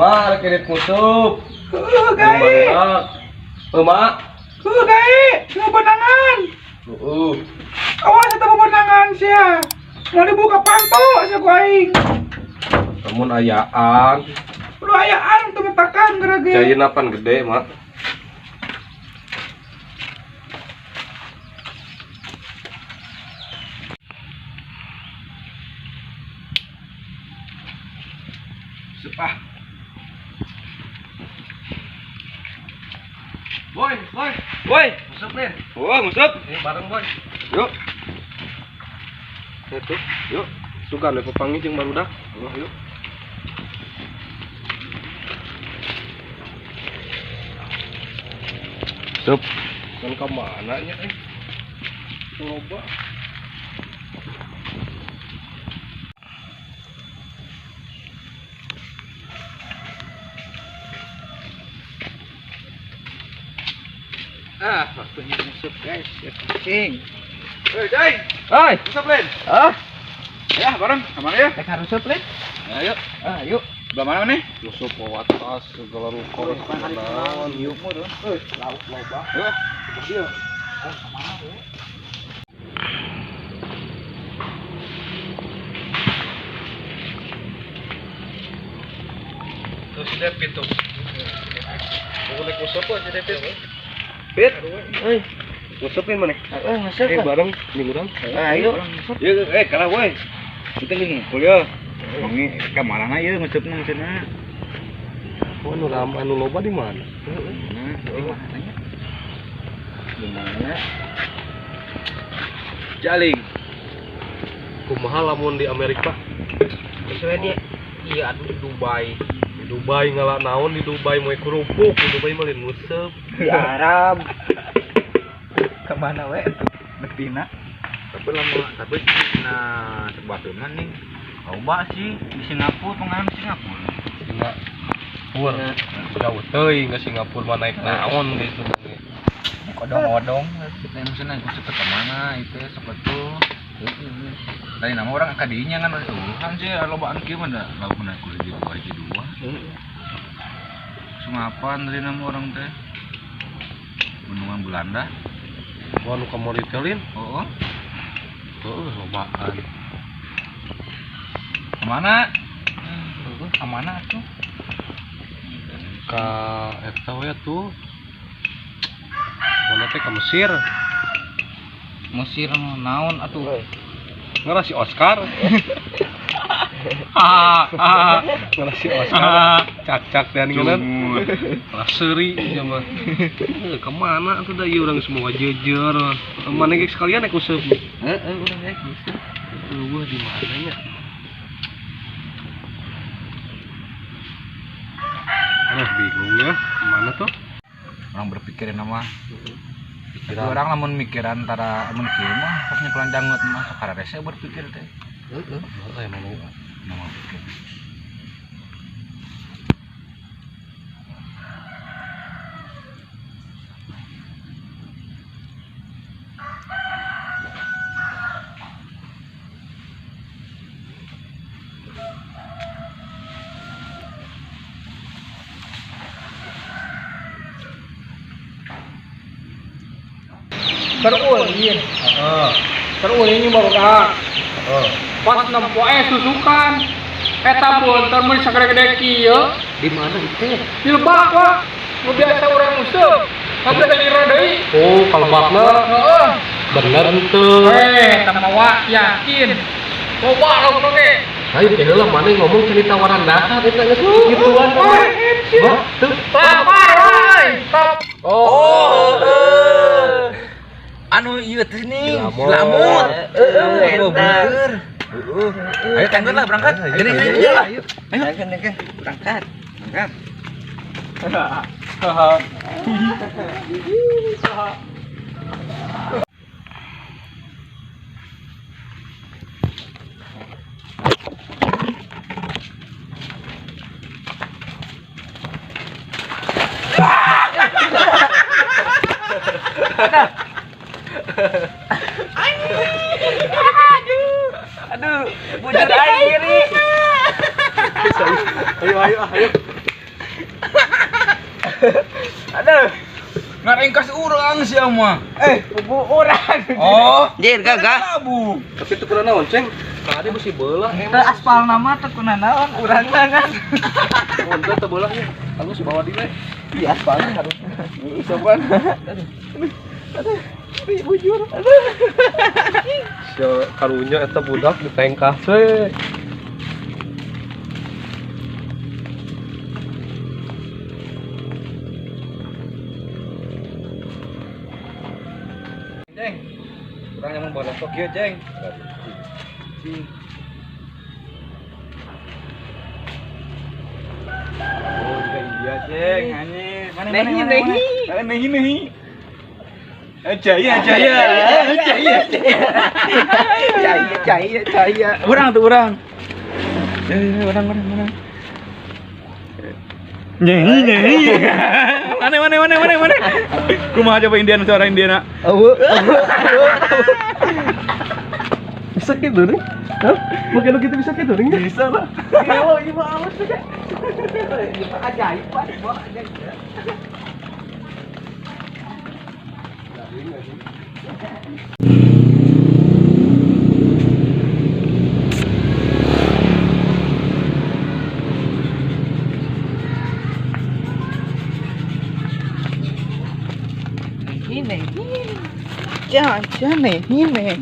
Ma, rek edit musup. Heuh gae. Heuh, Ma. Heuh gae, bebenangan. Heeh. Awas eta bebenangan sia. Mau dibuka panto sia ku aing. Lamun ayaan, Lu ayaan teu metakan geura ge. caina pan gede, Mak. Sup ah. Boy, boy. Woi, Musup, Lin. oh musup. Ini bareng, boy. Yuk, Itu, yuk. Sugan we papanggih jeung barudak. Allah, yuk. Sup. Kan ka mana nya eh? Loba. Ah, waktunya musup guys. Ya kucing. Hei, Jai. Hai. Musup, Lin. Ah, Ya, bareng. Kemana ya? Rek haruseup, Lin. Ayo. Ah, yuk. Belah mana nih? musup watas segala rupa. Naon, Yuk, meureun. Hei, Lauk loba. yuk. Dia. Oh, kemana we? Tuh si David tuh. Mau naik musup si David. Pit. Hei. Musupin mana? Heeh, nguseup. Eh, bareng minggu urang. Ayo. Yuk, eh, kalah woi. Kita geus ngumpul ya. Wangi ka mana ieu ngusupna maksudna? Oh, anu ram anu loba di mana? Nah, di mana nya? Di mana? Jaling. Kumaha lamun di Amerika? Sesuai dia. Iya, atuh di Dubai. Di Dubai ngala naon di Dubai moe kerupuk, di Dubai mah lain nguseup. Di Arab. Kemana we? Medina. Tapi lama, tapi nah sebatunan nih. Loba sih di Singapura, pengalaman di Singapura. Singapura. Jauh teuing ke Singapura mah naik naon gitu. Odong-odong. Nah, maksudnya nguseup ke mana itu sok tuh. Lain nama orang kadinya kan kan sih lobaan kieu mah da lauk mana kulit hiji dua hiji dua. Sungapan dari nama orang teh. Bendungan Belanda. Wah, nu kamari teh lin. Oh, oh. Heuh, lobaan. Kemana? Heeh, kemana atuh? Ka eta we tuh. Mana teh ka Mesir. Mesir naon atuh? Ngarah si Oscar. Ngarah si Oscar. Cak-cak dan ngeunan. Lah seuri ieu mah. Heuh, ka mana atuh da ieu urang semua jejer. Mana ge sekalian naik useup. Heeh, urang rek nguseup. Eueuh di mana nya? Aduh, bingung ya. Mana tuh? Orang berpikirin nama. Tapi orang lamun mikiran antara lamun kieu mah pas nyekelan dangut mah sok kararese berpikir teh. Heeh. Heeh, emang Nama pikir. Terulin. Heeh. Terulin barudak. Heeh. Pas nempo susukan. Eta beunteur mun sagede-gede kieu. Di mana itu? Di lebak, Pak. Nu biasa urang nguseup. Kabeh lira deui. Oh, kalebakna Heeh. bener henteu. Eh, eta mah wa yakin. Loba lauk oge. Ayo teh heula mana ngomong cerita waran dahar eta geus gituan. Bah, teu. Lapar woi. Oh, anu ieu teh nih, Lamut. Heeh, bener. Heeh. Ayo tanggung lah berangkat. Ayo, Ayo, ayo, ayo, ayo. Ayo, ayo, berangkat. Berangkat. Aduh, bujur aing diri. Ayo ayo ayo. Aduh. Ngaringkas urang sia mah. Bubu urang. Oh, Jir gagah. labu. Tapi itu kuna naon, Ceng? Tadi mesti belah Teu emang. aspal nama teu kuna naon urang kan. Mun teu belahnya. Halus bawa di we. Di aspalnya harus. Sopan. Aduh. Aduh. Bujur. Aduh. Sia karunya eta budak ditengkah we. Ceng. Urang nyaman bola Tokyo, Ceng. Cing. Oh, juga iya, Ceng. Anjir. Mana mana Nehi, mana. nehi. Mana nehi nehi. Jaya, jaya. Jaya. Caya, caya, caya. Urang tuh urang. Ya, ya, urang, urang, urang. Nyehi, nyehi. Mana, mana, mana, mana, mana. Kumaha coba Indian suara Indiana. Awu, awu, awu. Bisa gitu nih? Hah? Mungkin gitu bisa gitu nih? Bisa lah. Kalau ini mah awas juga. Ini mah ajaib, Pak. Wah, ajaib. Ini, ini. Jangan, jangan, ini.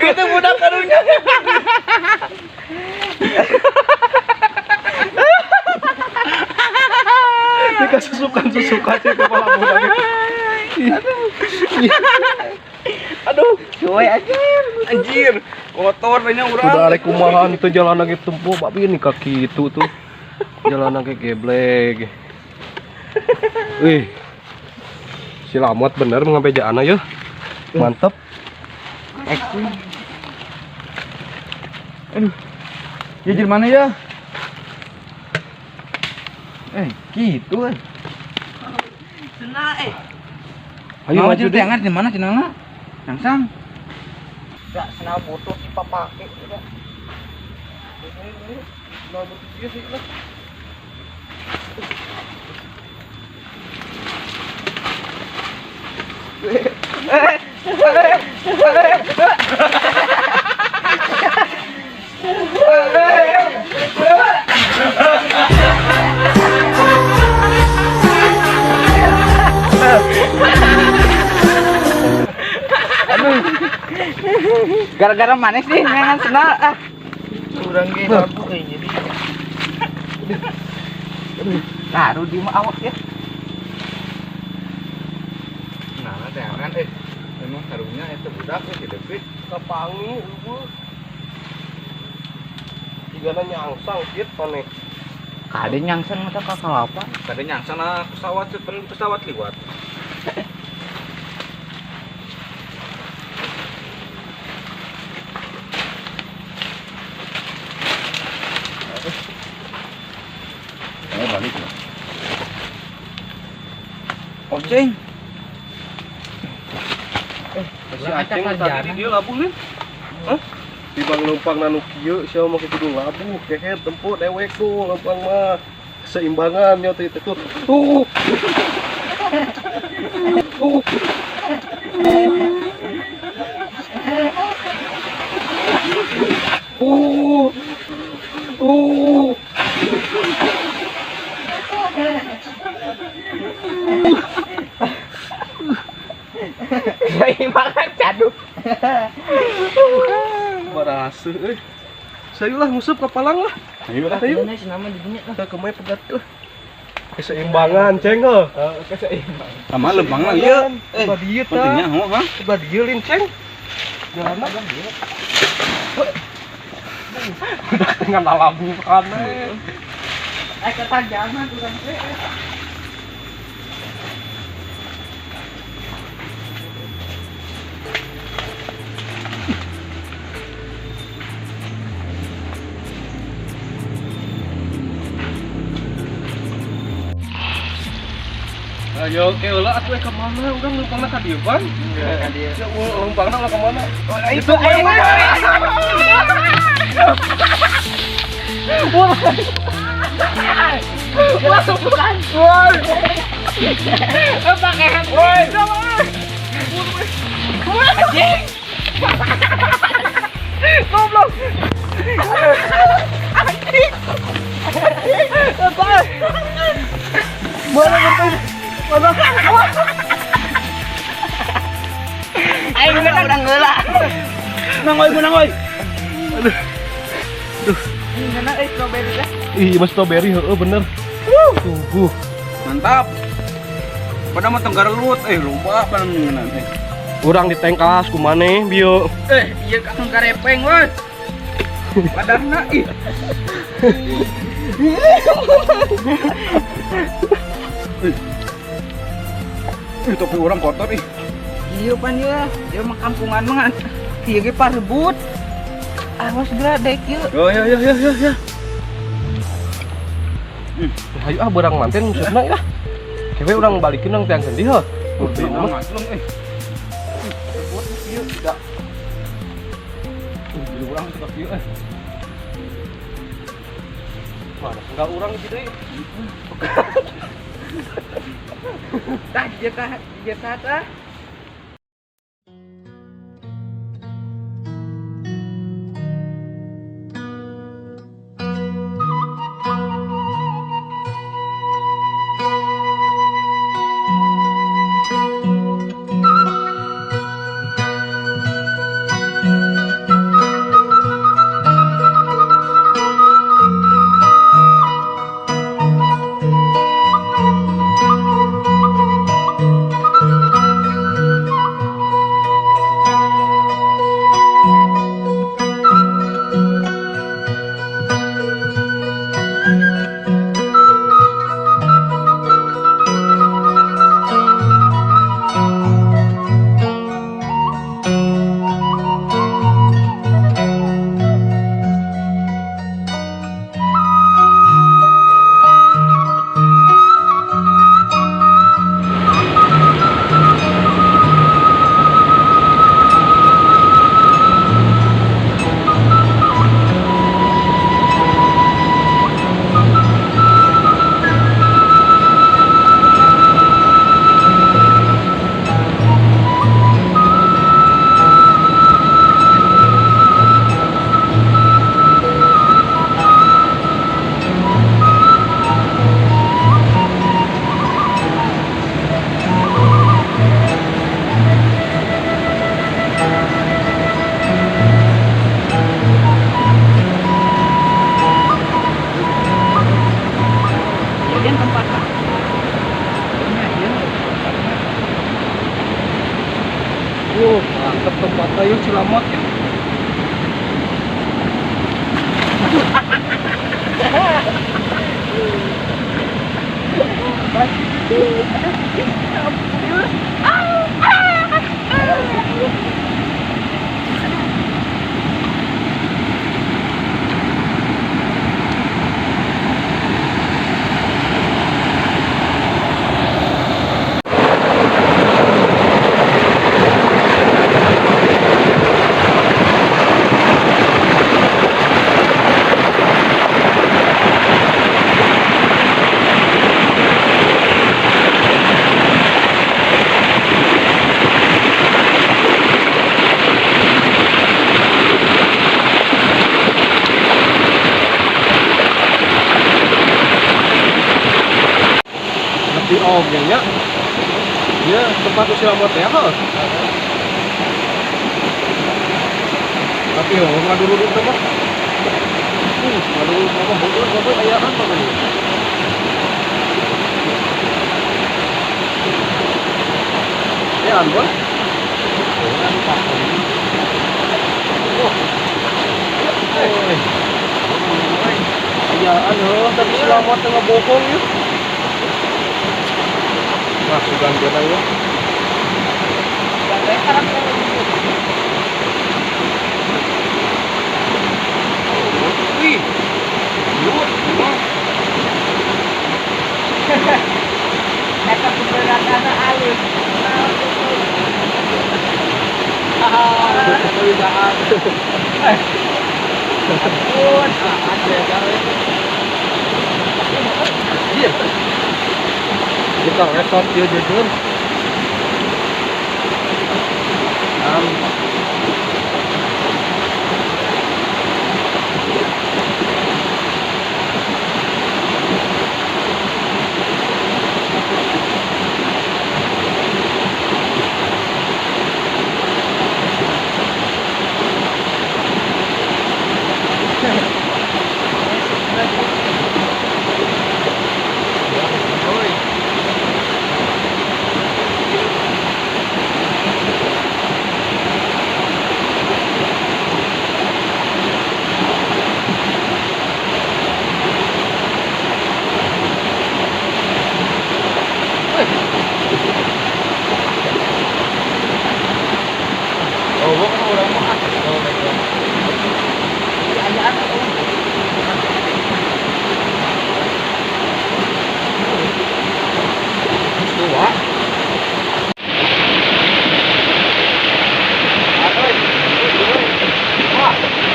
Itu budak karunya. Ini kasusukan-susukan sih kepala budak itu. Aduh, Cuy, anjir. anjir. Kotor banyak urang. Udah arek kumaha itu jalan lagi tempuh babi ini kaki itu tuh. Jalan lagi geblek. Wih. Selamat bener ngabejaan ya. Mantep. Aduh. Ya jadi mana ya? Gitu eh. Senang eh. Ayo maju deh. Jangan di mana cenah? Langsung. Enggak senang butuh dipapake udah. Gara-gara mana sih ngangan senal ah. Urang ge labu euy jadi. Taruh di mah awak ya. Nah, jangan Emang karunya itu budak si Depi. Kapangi eueuh. Tigana nyangsang kieu maneh. Kade nyangsang mata ka kalapa. Kade nyangsang nah pesawat pesawat liwat. Balik ya. Oceng. Si Aceng tadi dia labuh lin. Hah? Di bang lempang nanu kieu sia mah kudu labuh kehed tempo dewek tuh lempang mah. Keseimbangan ya tuh itu tuh. Uh. Uh. Uh. Uh. Keseimbangan caduk. Baraseuh euy. Sayulah nguseup ka palang lah. Ayo lah. Ayo. Ini nama di dunia lah. Kita kemana pegat lah. Keseimbangan, ceng heuh. Keseimbangan. Sama lempang lah ieu. Eh, Coba dieu tah. pentingnya ho ha. Coba dieu linceng. Jalanna. Udah dengan lalabu aneh. Eh ketajaman urang teh. Ayo, ke ulah atuh ka mana? Urang leumpangna ka dieu, Bang. Ka dieu. Ya, leumpangna ulah ka mana? Itu ayo. Wah, bukan. Woi. Pakai handphone. Anjing. Goblok. Anjing. Apa? Mana ngerti? Mana? Ayo menang urang heula. Menang oi, menang oi. Aduh. Duh. Ini menang euy strawberry teh. Ih, mas strawberry heeh bener. Tunggu. Mantap. Pada mah tenggara lut, eh loba apa namanya eh. Urang ditengkas kumane bieu. Eh, ieu ka karepeng woi. Padahal ih. Ih, topi orang kotor ih. Iya pan ya, dia mah kampungan mah kieu ge parebut. Awas gradek ieu. Yo yo yo yo yo yo. Hayu ah berang manten maksudna ya. Kewe urang balikin nang tiang sendi heuh. Urang Mah. ngaslung eh. Rebut ieu tidak. Jadi urang suka kieu eh. Mana enggak urang gitu deui. Tah ieu ka ieu ka tah. Ieu kan tempat. Nya ieu tempatna. Mantep tempatnya yuk Cilamot ya. Oge nya. Ieu tempat si Lamot ya, heuh. Tapi heuh ngaduruduk teh mah. Ngaduruduk mah heueuh heueuh ayaan mah ieu. Ayaan boy. Oh. Ayaan heuh tapi si Lamot teh ngabohong ieu. Nah, sugan kita ya. Wih, liut, mah. Eta keberadaan alus. Ampun, Iya. Kita resort dia jujur. Oh, kan orang mah. Oh my God. Dua.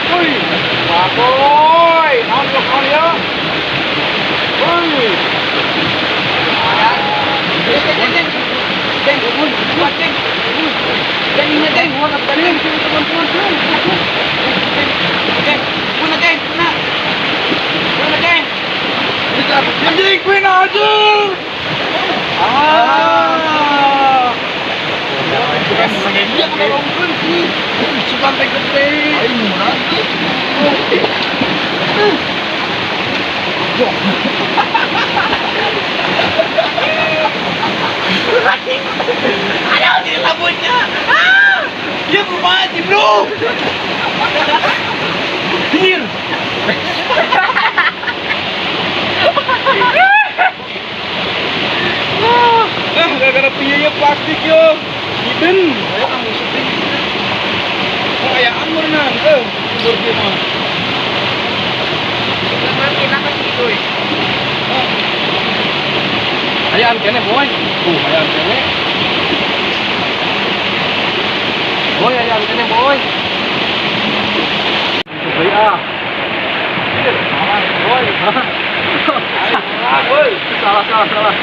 Woi, woi, naon naon ya? Woi. Ceng, ceng, ceng, ini ceng, gua nggak berani, teman-teman, ceng, ceng, ceng, kuna, kuna, ceng. Anjing, queen anjing. Ah. Dia ngomongkeun sih. Sugan teh gede. Aing murah tuh. Ada di labunya. Ah! Dia kumaha bro. Anjir. Ah, gara-gara piye ya plastik yo. Iden. Ayo kamu syuting. Oh, ayaan merenang, eh, umur dia mah. Ayaan kene, boy. Ayaan kene. Boy, ayaan kene, boy. Boy, ah. Boy. Boy, salah, salah, salah.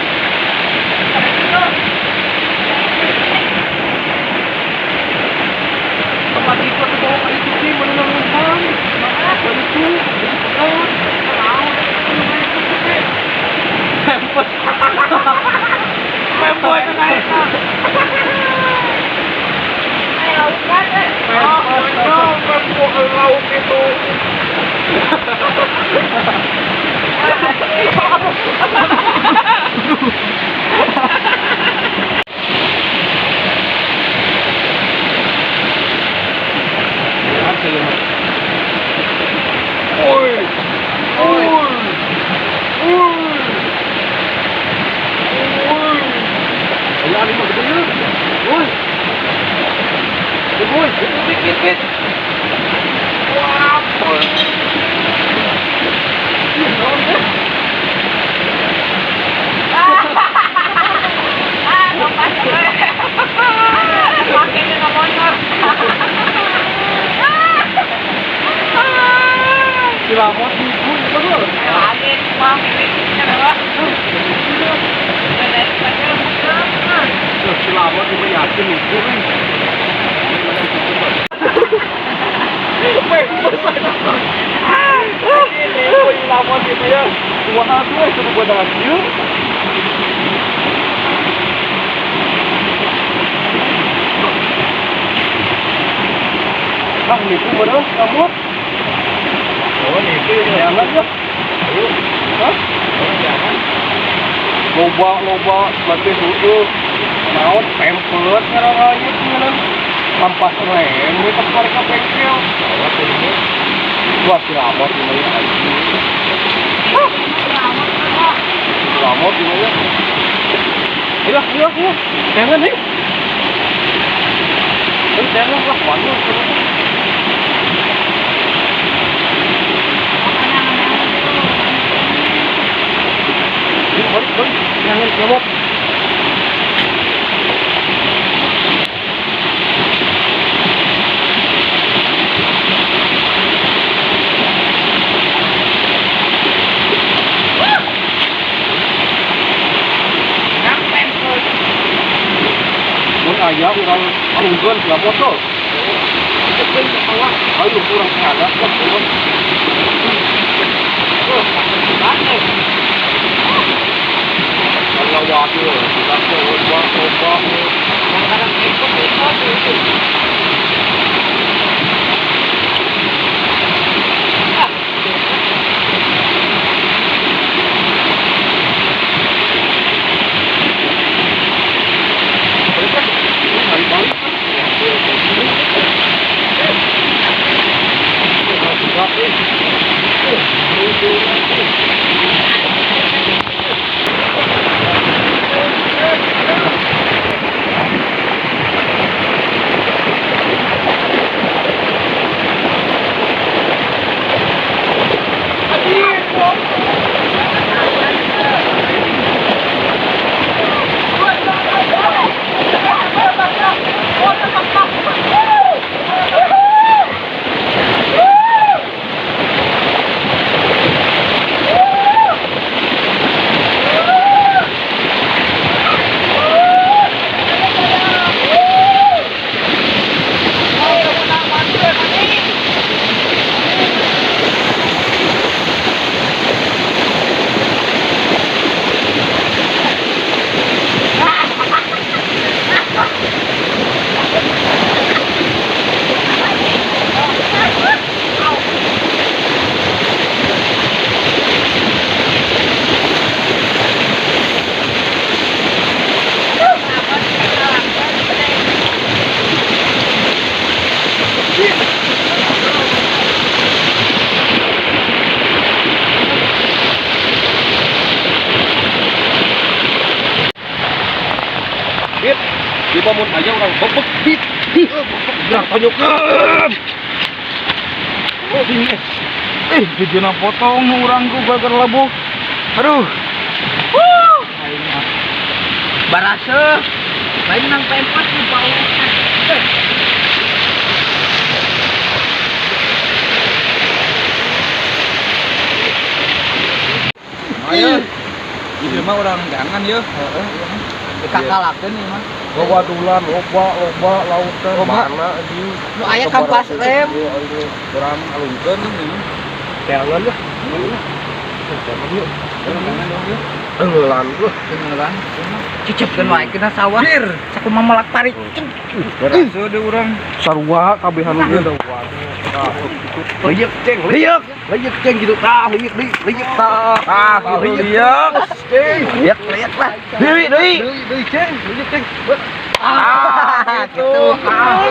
Tempat itu aku bawa ke itu sih, mana numpang. Maaf, itu, jadi peot. Pempes. Pemboy kena eta. Oh, pemboy lauk itu. Oi. Oi. Oi. Oi. Ayo ani mah gede. Woi. Woi, bit bit bit. Wah. Ah, lepas gue. Pakai ke motor. Si Lamot nipu betul. Lagi, wah, ini kenapa? Si Lamot juga yakin nipu kan. Lamot gitu ya. Kumaha tuh suruh gua dengan kieu. Ah, nipu bener kamu. Oh, nipu ya. Jangan lah. Ayo. Hah? Oh, jangan. Loba loba mati heueuh. Naon pempet ngaranna ieu cenah. Kampas rem we pas balik ka bengkel. Bawa tuh ini. Wah, si Ramot ini ya anjing. Ramot ini ya. Ayo, ayo, ayo. Jangan nih. Ayo, jangan lah, waduh. Ayo, balik, balik. Jangan, Ramot. Mun aya urang arungkeun si Ramot tuh. Ayo urang kada lah, urang. Kalau waduh, kita coba coba. Kadang ikut ikut itu. Balik balik. Bit, di mun aya urang bebek bit. Gerak tonyokeun. Oh, sini. Eh, jujuna potong urang ku gara-gara labuh. Aduh. Aing mah. Baraseuh. Lain nang pempet di bawah. Ayo. Jadi mah urang jangan yeuh. Heeh. Kakalakeun ieu mah. Wadulan loba loba lautan Loba. mana anjing. Nu aya kampas rem. Urang alungkeun ini. Jangan lah. Jangan yuk. Jangan dong yeuh. Enggelan lu. Beneran. Cicipkeun wae kena sawah. Sakumaha melak tarik. Baraseuh deh urang. Sarua kabehan ge da waduh. Leuyeuk ceng, leuyeuk. Leuyeuk ceng gitu tah, leuyeuk deui, leuyeuk tah. Ah, gitu leuyeuk. Ceng. Liek liek lah. Deui deui. Deui deui ceng, leuyeuk ceng. Ah, gitu. Ah.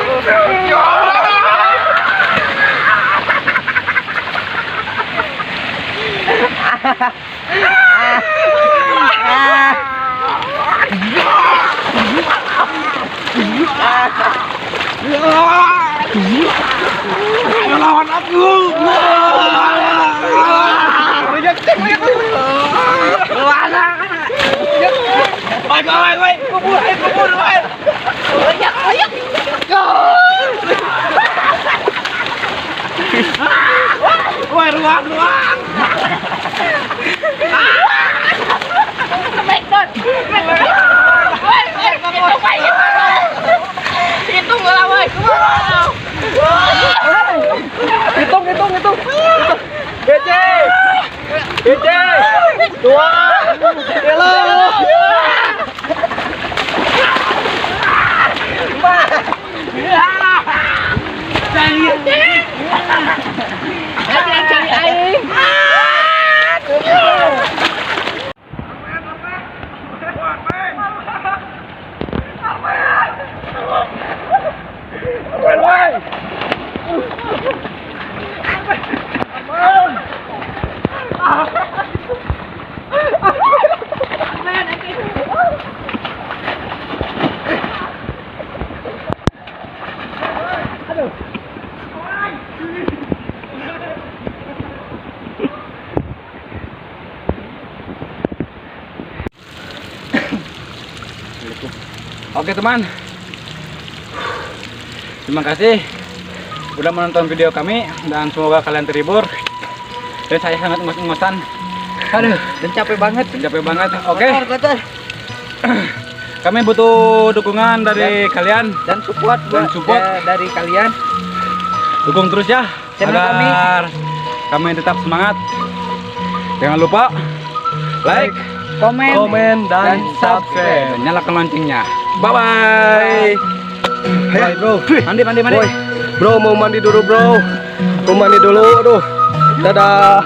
Lawan aku. Leuyeuk ceng, leuyeuk. Woi, woi, woi, kubur, ayo kubur, woi. Liek liek. Woi, ruang, ruang. Woi, itu wae itu. Itu ngelawan. Hitung, hitung, hitung. BC. BC. Dua. Tilu. Lima. Aing cari aing. Oke teman, terima kasih udah menonton video kami dan semoga kalian terhibur. Dan saya sangat ngos-ngosan. Aduh, Dan capek banget. capek banget. Oke, Kotor, kotor. kami butuh dukungan dari kalian. Dan support Dan buat support. Dari kalian. Dukung terus ya, Channel kami. Agar kami tetap semangat. Jangan lupa like, Komen, Komen dan dan subscribe. dan nyalakan loncengnya. Bye bye. Bye, bro. Mandi, mandi, mandi. Boy, bro mau mandi dulu, bro. Mau mandi dulu, aduh. Dadah.